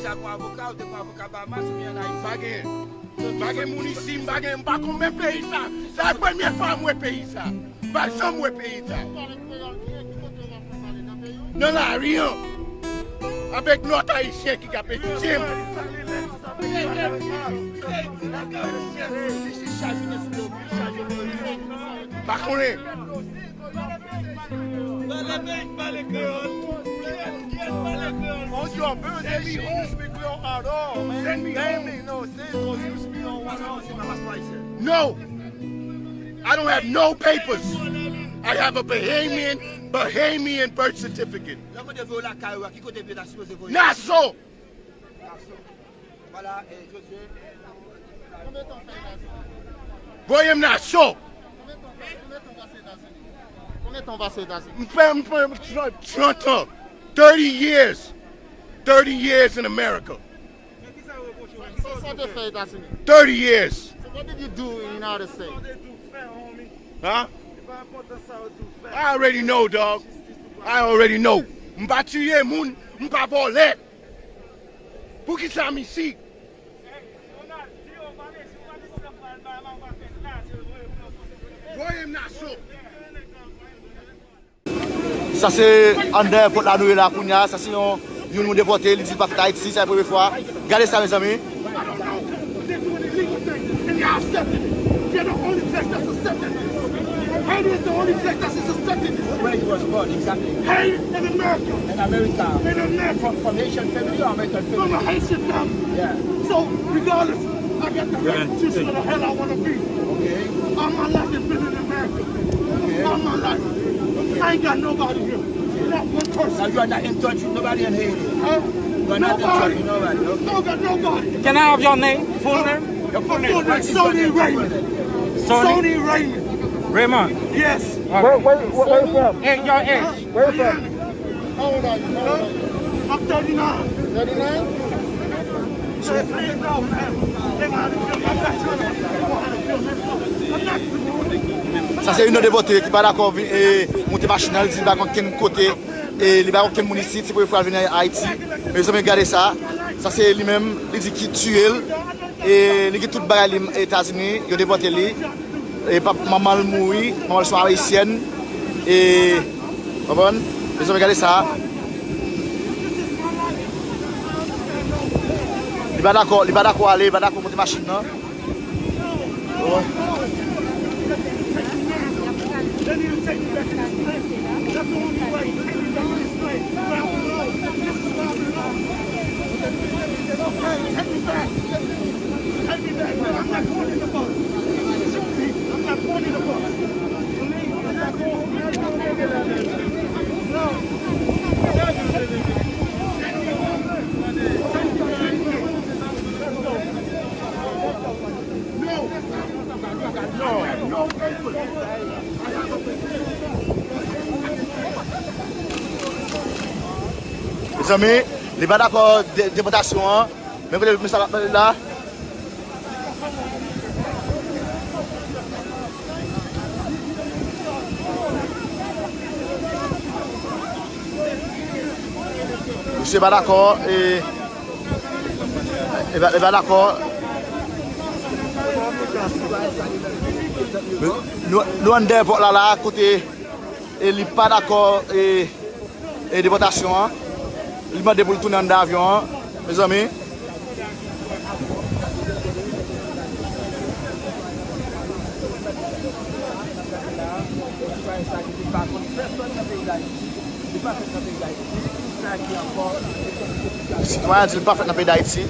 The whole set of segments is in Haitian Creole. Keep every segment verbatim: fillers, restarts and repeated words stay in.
Ou avoka, ou te pran avoka Bahamas, ou vin an Ayiti. Pa gen. Pa gen moun isi, m pa gen, m pa konn menm peyi sa. Sa se premye fwa m wè peyi sa. M pa janm wè peyi sa. Nan lari an. Avèk lòt Ayisyen ki ka etidye m. Pa konnen. Pale kreyòl. Pale kreyòl. Mon Dieu, bro, they speak Creole at all, man. Send me home. No, say it 'cause you speak on one house. No, I don't have no papers. I have a Bahamian, Bahamian birth certificate. Lè mwen te voye lakay ou a, ki kote vye ta sipoze voye? Nassau. Voilà, eh, Josué. Voye m Nassau. Konbyen tan w pase Etazini? M fè, m fè trant, trant an. Thirty years. Thirty years in America. Sa, sa w te fè Etazini? Thirty years. So what did you do in United States? Huh? I already know, dog. I already know. M pa tiye moun, m pa vòlè. Poukisa m isi? Voye m Nassau. Sa se anndan èpòt la nou ye la kounye a. Sa se yon, youn nou depòte, li di l pa fèt Ayiti, sa se premye fwa. Gade sa, mezanmi. They're doing illegal things, and y'all accepting it. You're the only place that's accepting it. Haiti is the only place that's accepting it. Where you was born, exactly? Haiti in America. In America. In America. From, from Haitian family or American family? From a Haitian family. Yeah. So, regardless, I got the right to choose where the hell I want to be. Okay. All my life has been in America. Okay. All my life. Okay. I ain't got nobody here. Not one person. Now you are not in touch with nobody in Haiti. Huh? You are not in touch with nobody. Okay. No, got nobody. Can I have your name? Full name? Your full name. Full name, Sony Raymond. Sony? Sony Raymond. Raymond. Yes. Okay. Where, where, where, where you from? Hey, your age. Where you from? How old are you? How old are you? I'm thirty-nine. Thirty-nine? Sa se youn nan depòte ki pa dakò vin, e, monte machin nan, li di li pa gen okenn kote, e, li pa gen okenn moun isit, se premye fwa l vin Ayiti. Mezanmi, gade sa. Sa se li menm, li di ki tiye l, e, li gen tout bagay li Etazini, yo depòte li. E pap, manman l mouri, manman l se yon ayisyèn. E, konprann? Mezanmi, gade sa. Li pa dakò, li pa dakò ale, li pa dakò monte machin nan. Mezanmi, li pa dakò de-, depòtasyon an. Men kote mesaj la ap pale la. Misye pa dakò, e, e pa, e pa dakò. Nou, nou anndan èpòt la, la, kote, e li pa dakò, e, e depòtasyon an. Li mande pou l tounen anndan avyon an, mezanmi. Sitwayen an di l pa fèt nan peyi Dayiti.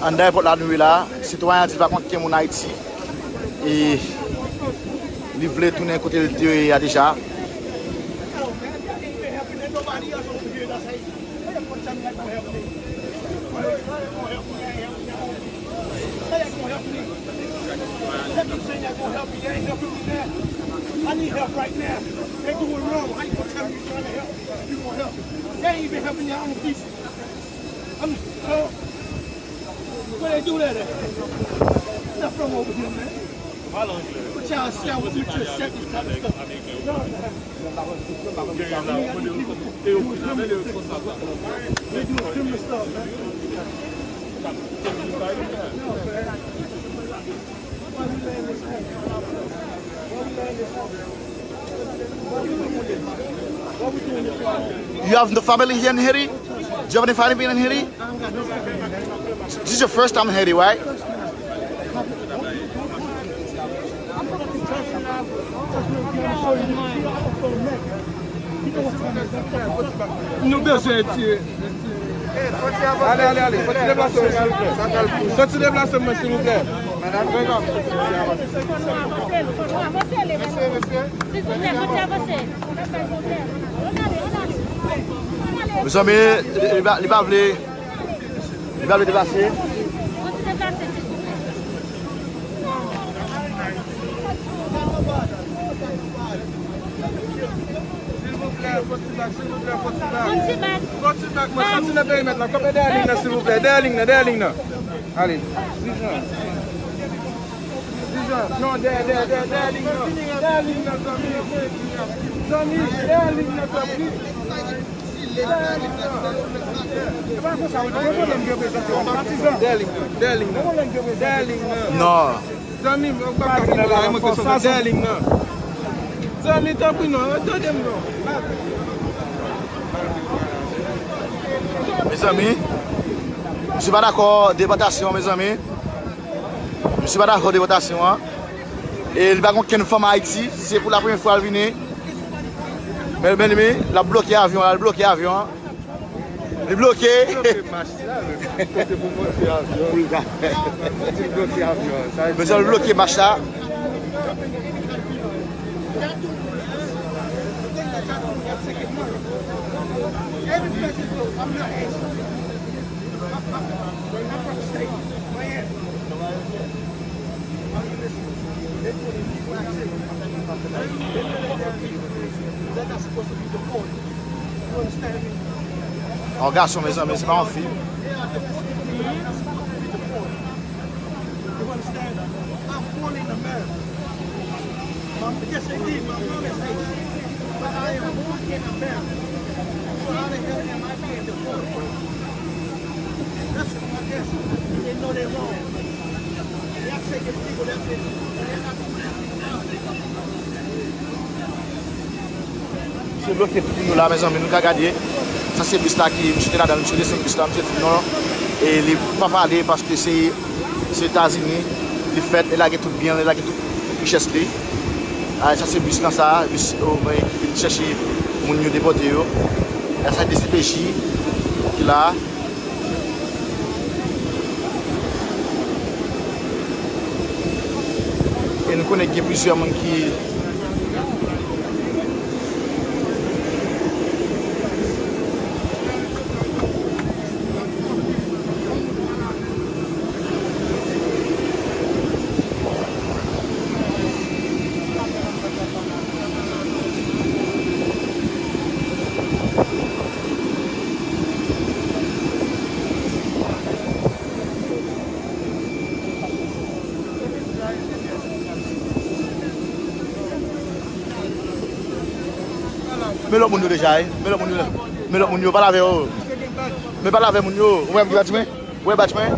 Anndan èpòt la nou ye la, sitwayen an di l pa konn kenn moun Ayiti. E li vle tounen kote l te ye a deja. I need help right now. They doing wrong. How you gonna tell me you're trying to help? You gonna help? They ain't even helping your own people. I'm, so, where they do that at? Nothing wrong over here, man. But y'all see, I want you to accept this type of stuff. No, man. They doing criminal stuff, man. You have no family here in Haiti? Do you have any family in Haiti? This is your first time in Haiti, right? Nou bezwen etire. Ale, ale, ale. Soti deplase mwen, silvouplè. Soti deplase mwen, silvouplè. Madanm, mesye, mesye. Mezanmi, li pa, li pa vle. Li pa vle deplase. Silvouplè, fò ti bak, silvouplè, fò ti bak. Fò ti bak. Fò ti bak, mwen soti nan perimèt la. Kanpe dèyè liy nan, silvouplè. Dèyè liy nan, dèyè liy nan. Ale, Dijan. Dijan, non, dèyè, dèyè, dèyè, dèyè liy nan. Dèyè liy nan, zanmi. Zanmi, dèyè liy nan, tanpri. Non. Zanmi m, ou pa ka kite la, mwen ke sou dèyè liy nan. Zanmi, tanpri non, tande m non. Mezanmi, misye pa dakò depòtasyon, mezanmi. Misye pa dakò depòtasyon an. E li pa gen okenn fanm Ayiti. Se pou la premyè fwa l vini. Men, men, men, l ap bloke avyon an, l ap bloke avyon an. Li bloke. Li bloke mach la, men kote pou monte avyon. Pou l ka. Li bloke avyon an. Sa vle di l bloke mach la. Yon gason, mezanmi, se pa yon fi. You understand? I'm born in America. My, yes, indeed, my mom is Haitian, but I am born in America. So how the hell am I being deported? That's what I'm asking. They know they're wrong. They are taking people that they, they're not doing anything wrong. Misye bloke tout moun yo la, mezanmi, nou ka gade. Sa se bis la ki misye te ladan, misye desann bis la, misye di non. E li pa pale paske se, se Etazini li fèt, li lage tout byen l, li lage tout richès li. A, sa se bis lan sa, bis, o, ki vin chèche moun yo depòte yo. E sa D C P J ki la. E nou konnen gen plizyè moun ki Men lòt moun yo deja, wi. Men lòt moun yo. Men lòt moun yo, pale avè yo. Men pale avè moun yo. Ou wè m ki batch mwen? Ou wè batch mwen?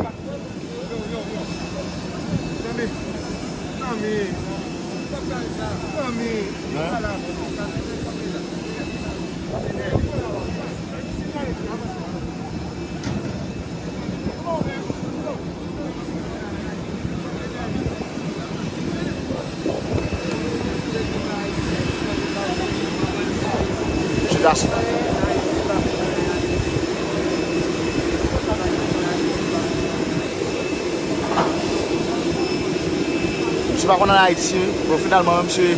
Zanmi. Zanmi. Zanmi. Judas. Misye pa konn ann Ayiti, bon, finalman, misye.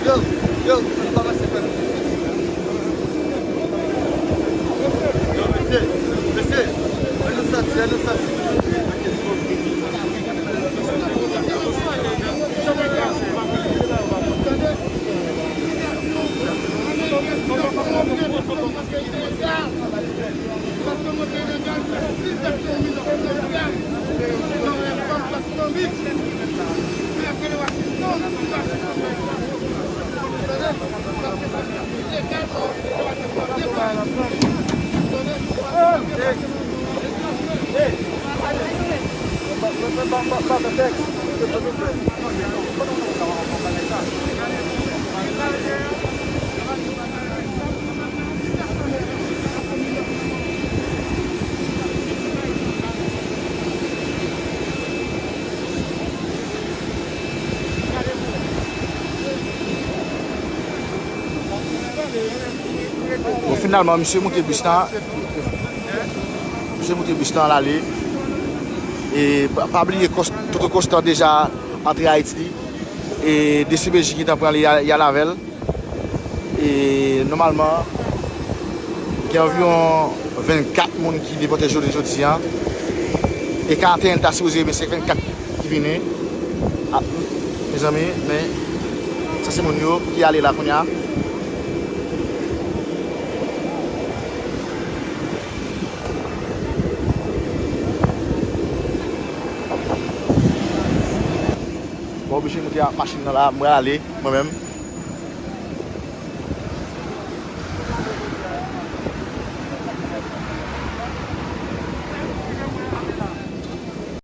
Yo, yo, ann kòmanse fè nou soti. Yo, mesye, mesye, ann nou soti, ann nou soti. Bon, finalman, misye moute bis la. Misye moute bis la, l ale. E pa, pa bliye Kòs-, Toto Konstan deja antre Ayiti. E D C P J gentan pran li, y a-, y al avè l. E nòmalman, gen anviwon vennkat moun ki depòte jounen jodi a. E karanteyen ta sipoze, men se vennkat ki vini. A, mezanmi, men sa se moun yo ki ale la kounye a. Mwen oblije moute ak machin nan la, mwen ale, mwen menm.